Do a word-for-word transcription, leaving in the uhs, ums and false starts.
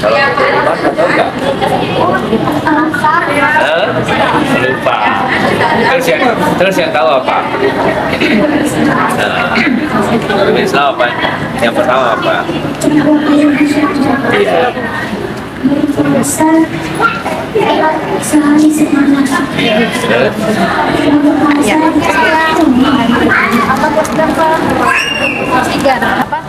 Salam hormat, tahu nggak? Hah? Lupa. Terus yang, terus yang tahu apa? Nah, terus tahu apa? Yang pertama apa? Iya. Terus? Tiga. Apa?